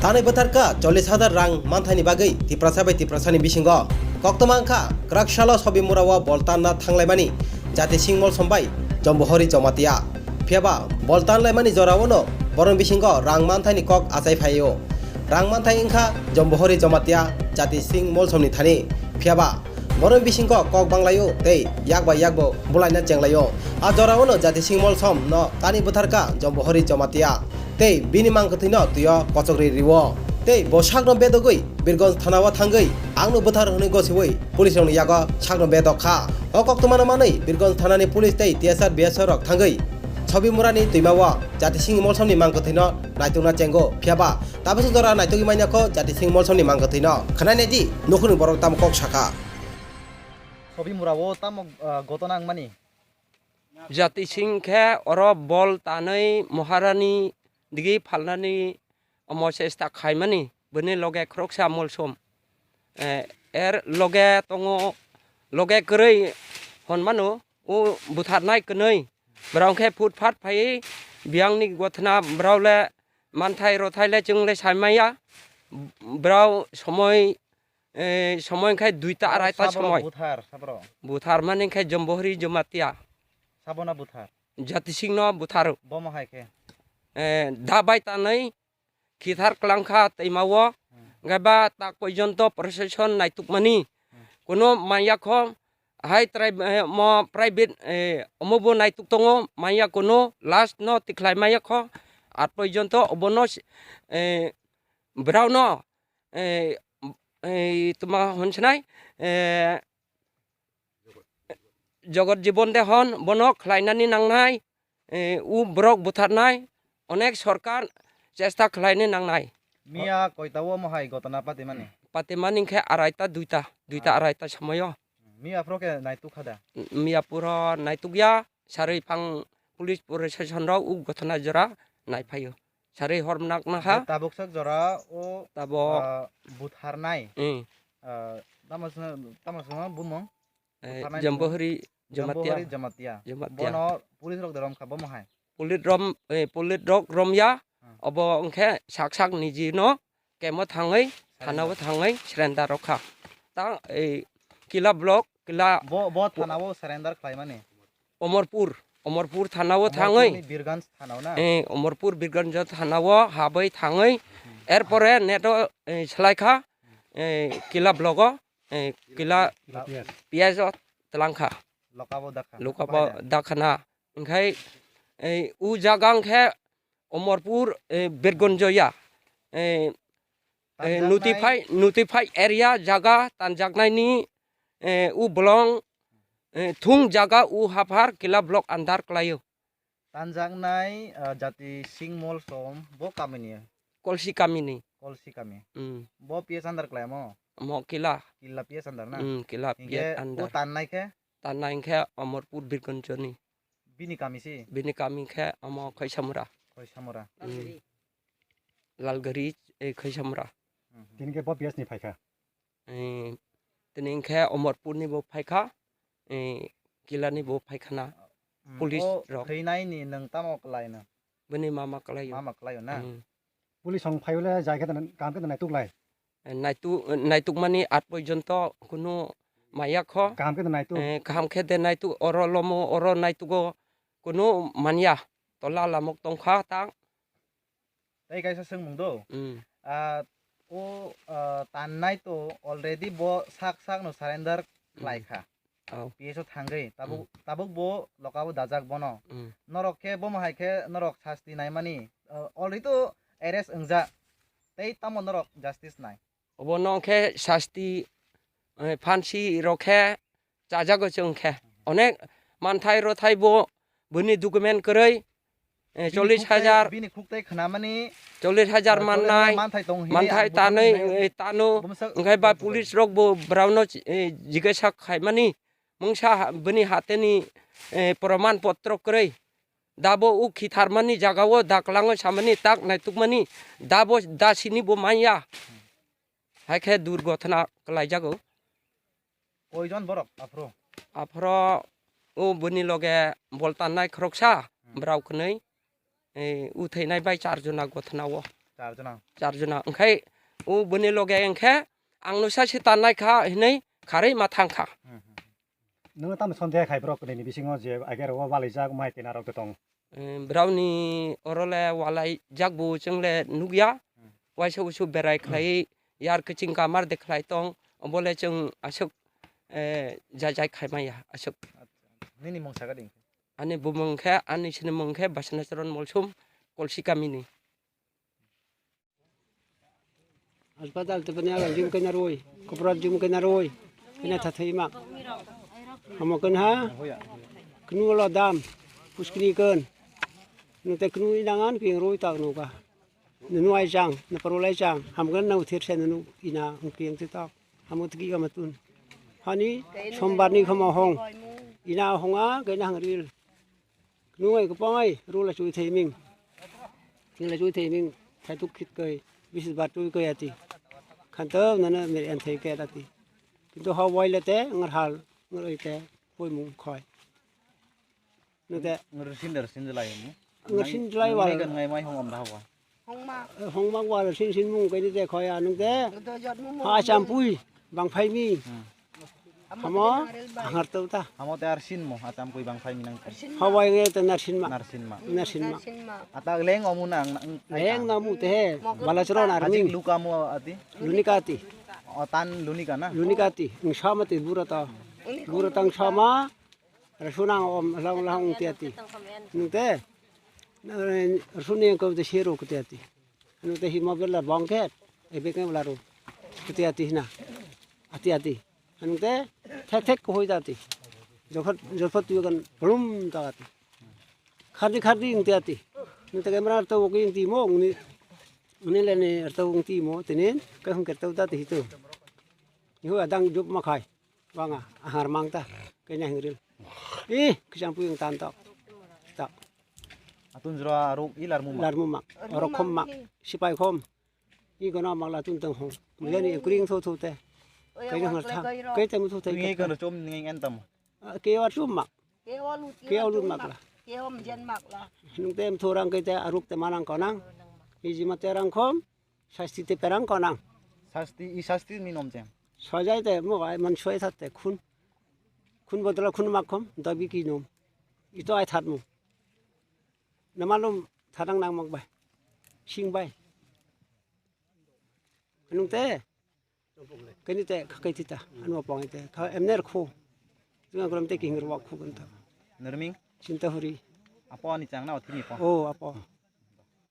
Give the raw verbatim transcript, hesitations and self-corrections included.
Tanwi bwtharkha chollish hajar rang manthaini bagwi Tiprasa bai Tiprasani bisingo. Koktwma wngkha kwrak salo Sobimura o bol tanna thanglaimani Jati Singh Molsom bai Jambuhori Jamatia. Phiyaba bol tanlaimani jorao no borokni bisingo rang manthaini kok achai phaio. Rang manthai wngkha Jambuhori Jamatia Jati Singh Molsomni thani. Phiyaba borokni bisingo kok banglaio tei yak bai yakbo bulaina chenglaio. A jorao no Jati Singh Molsom no tanwi bwtharkha Jambuhori Jamatia. Tei bini mangkwthwino twio kochokri rio. Tei bo sakno bedogwi Birgonj thanao thangwi angno bwthar hwnwi gosiwi police rokni yago sakno bedok kha. O koktwmano manwi Birgonj thanani police tei T S R B S F rok thangwi Sobimurani twimao Jati Singh Molsomni mangkwthwino naitukna chengo. Phiyaba tabuksa jora naitugwi manya kho Jati Singh Molsomni mangkwthwino. Khwnai naidi nukhungni borok tamo kok sakha. Sobimura o tamo, ah, gotona wngmani? Jati Singh khe oro bol tanwi Maharani digi phalnani omo chesta khaimani, bini loge khoroksa Molsom. Eh, er loge tongo, loge kwrwi hwnmano, o butharnai kwnwi. Borok khe phut phat phaiwi biyangni gothna borok le manthai rothai le chwng le sai maya. Borok somoi, eh, somoi khe duita araita somoi. Buthar, sabro. Buthar mani khe Jambuhori Jamatia. Sabona buthar. Jati Singh no butharo. Bomo hai khe. Eh, da bai tanwi khithar klangkha twimao. Hmm. Hwnkhe ba tak porjonto procession naitukmani. Hmm. Kuno manya kho hai trai, eh, mo private, eh, omo bo naituk tongo, manya kuno last no tikhlai maya kho. At porjonto obono, eh, borok no, eh, eh, tuma hwnsinai, eh, Jogot Jibon Dehon, bono khlainani nangnai, eh, u borok butharnai, onek sorkar chesta khlaini nangnai. Miya koita o mohai gotona patimani? Patimani khe araita duita, duita Ah. araita somoyo. Miya phro khe naituk kha da? Miya puro naituk ya, sarwi phang police procession rok u gotona jora naiphaio. Sarwi hor mnak na ha. Tabuk sak jora o, Tabo. Ah, butharnai. Hmm. Ah, tamo sino, tamo sino bumung? Eh, Butharnai Jambohori Jamatia. Jambohori Jamatia. Jamatia. Bono police rok de rom kha, bomo hai? Police rom, eh, police rok rom ya, Hmm. obo wngkhe sak sak niji no kemo thangwi, Surrender. Thanao thangwi surrender rok kha. Ta, eh, Kila block, Kila Bo, bo thanao surrender khlaimani? Omorpur, Omorpur thanao thangwi. Omorpurni Birganj thanao na? Eh, Omorpur Birganj thanao habwi thangwi. Hmm. Erpore neto, eh, slai kha, eh, Kila block o, eh, Kila Kila P S. P S o tlang kha. Lokabo dakha. Lokabo Bahaina. Dakha na. Hwnkhe, eh, u jaga hwnkhe Omorpur, eh, Birganj ya. Eh, eh, Tanjaknai. Notify, notify area jaga tanjaknaini, eh, u bolong, eh, thung jaga u haphar Kila block under kwlaio. Tanjaknai, ah, Jati Singh Molsom bo kamini? Kolsi kamini. Kolsi kami. Hmm. Bo P S under kwlaimo? Omo Kila. Kila P S under na? Hmm, Kila P S under. Hingke o tannai khe? Tannai khe Omorpur Birganjoni. Bini kami si? Bini kami khe omo Khoisamura. Khoisamura. Hmm. Lalgari, eh, Khoisamura. Hmm. Tini khe bo P S ni phaikha? Eh, tini khe Omorpurni bo phaikha, eh, Kilani bo phaikhana. Hmm, police o rok. Thwinaini nwng tamo kwlaino? Bini mama kwlaio. Mama kwlaio na? Hmm. Police rok phaiwle jai khe tana, kaham khe tana naituk lai? Naituk, naitukmani at porjonto kunu maya kho. Kaham khe tana naituk? Eh, kaham khe de naituk, oro lomo, oro naitugo kunu manya. Tola lamok tongkha ta. Tei kaisa swngmung do. Mm. Ah, o, ah, tannai to already bo sak sak no surrender Mm. khlai kha. Oh. P S o thangwi tabuk, Mm. tabuk bo lokabo dajak bono. Mm. Norok khe bomo hai khe norok sasti naimani, ah, already to arrest wngjak. Tei tamo norok justice nai? Obono khe sasti, eh, phansi rok khe chajago chwng khe. Onek manthai rothai bo bini document kwrwi, eh, bini cholish hajar, khuktai, bini khuktai khnamani, chollish hajar eh, chollish hajar mannai, manthai tong hini manthai ang tanwi, buphang eh, tano, bumsa wngkhai ba buphang police rok bo brao no, eh, jigesa khaimani, mungsa ha-, bini hateni, eh, proman potro kwrwi. Dabo o khitharmani jagao daklango samani tak naitukmani dabo dasini bo manya. Hai khe durgothona kwlaijago. Koijon borok aphuru? Aphuru o bini loge bol tannai khoroksa, hmm, brao kwnwi, eh, utheinai bai char jona gothonao. Char jona. Char jona. Wngkhai o bini loge wngkhe ang no sa se tanai kha hinui kharwi ma thang kha. Hmm, hmm. Nwng tamo sondeha khai borok ni bisingo je agero o walaijak mai tena rok tong. Eh, browni oro le walai jak bo chwng le nugya. Hmm. Waisa usu berai khlai yar kiching kamar de khlai tong. Obole chwng aswk, eh, jajai khai maya aswk. Acha. Nini mung saga ding? Ani bumung khe, ani sini mung khe Basana Charan Molsum, Kolsi kamini. Aspatal tepani aga jum kena roi, kopra jum kena roi, kena thathai mak. Hamo kena ha, kenu lo dam, puskini ken. Nute kenu inangan keng roi tak nuka. Nunu ai chang, na parolai chang, ham kena na uthir se nunu ina hung keng te tak. Hamo tiki ama tun. Hani, sombar ni khama hong. Ina honga, kena hangril. Nungai kwpangai rula chui thei ming. Thingla chui thei ming. Thai tuk khit kai. Bisis bar chui kai ati. Khanto nana mer en thei kai ati. Kintu ha wai lete ngar hal ngar oi te hoi mung khoi. Nute. Ngar sin der sin jelai mu. Ngar sin jelai wal. Ngai mai hong am da wa. Hongma. Eh, hongma wal sin sin mung kai te khoi anung te. Nute jot mu mu. Ha champui bang phai mi. Hmm. Hamo hangar tau ta. Hamo te ar sin mo, atam kui bang phai minang. Hawai nge te nar sin ma. Nar sin ma. Nar sin ma. Ata leng omu nang, nang. Leng na mu te he. Bala choro na Ajik arming. Luka mo ati. Lunika ati. O tan lunika na. Lunika ati. Ing sama te bura ta. Bura tang sama. Rasu nang om lang lang te ati. Nung te. Rasu ne ko te sero ko te ati. Anu te himo bela bangket, ebe ke bela ro. Kuti ati hina. Ati ati. Anu te thek thek ko hoi ati. Jokhot jokhot tu kan belum ta ati. Khardi khardi ingti ati. Nung te camera to ko ingti mo ngni. Ngni le ne to ingti mo tenen ka hung ke to ta ti to. Yo adang jup ma khai. Banga ahar mang ta. Kenya hingril. Ih, kisang puyung tan tok. Tok. Atun jora aruk i larmu mak. Larmu mak. Orokhom mak. Sipai khom. I gono mak la tun tong hong. Mujani kring tho tho te. Kaino ngar tha. Kai te mu tho te. Ngi kan chom ngi en tam. Ke wa chum mak. Ke wa lut mak la. Ke wa mjen mak la. Nung tem tho rang kai te aruk te manang konang. I jima te rang khom. Sasti te perang konang. Sasti, i sasti ni nom cheng. Sojai te mo ai man soi that te khun. Khun bodolo khun mak khom, dobi ki nom. I to ai that mo. Namalum thadang nang mak bai. Sing bai. Anung te. Kani te khakai tita, anu apong te. Kha emner kho. Tunga gorom te ki hingir wak khu kan ta. Nerming? Chinta huri. Apo ani chang na othini po. Oh, apo.